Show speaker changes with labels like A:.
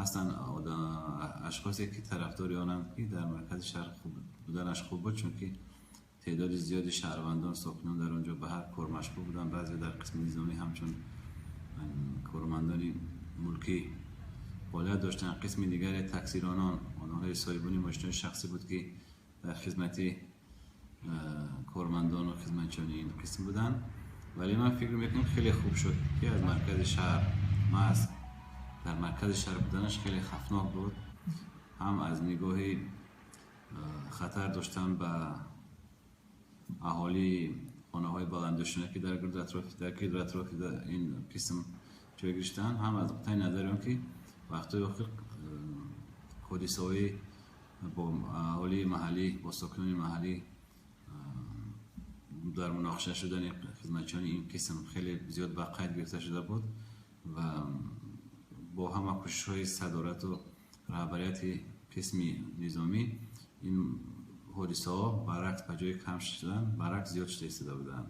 A: Ҳастанд ашхосе, ки тарафдори онанд, ки дар маркази шаҳр буданаш хуб буд, чунки теъдоди зиёди шаҳрвандон, сокинон дар он ҷо ба ҳар кор машғул буданд. Баъзе дар қисми низомӣ ҳамчун кормандони мулкӣ фаъолият доштанд, қисми дигаре таксиронон, онҳои соҳибони мошинои шахсӣ буд, ки дар хизмати кормандону хизматчиёни ин қисм буданд. Вале ман фикр мекунам, хеле хуб шуд, ки аз маркази шаҳр маҳз дар маркази шаҳр буданаш хеле хавфнок буд, ҳам аз нигоҳи хатар доштан ба аҳолии хонаҳои баландошёна, ки дар гирду атрофи ин қисм ҷой гирифтаанд, ҳам аз нуқтаи назари он, ки вақтҳои охир ҳодисаҳои бо аҳолии маҳаллӣ, бо сокинони маҳаллӣ дар муноқиша шудани хизматчиёни ин қисм хеле зиёд ба қайд гирифта шуда буд ва бо ҳама кӯшишҳои садорату раҳбарияти қисми низомӣ ин ҳодисаҳо баръакс, ба ҷои кам шудан, баръакс, зиёд шуда истода буданд.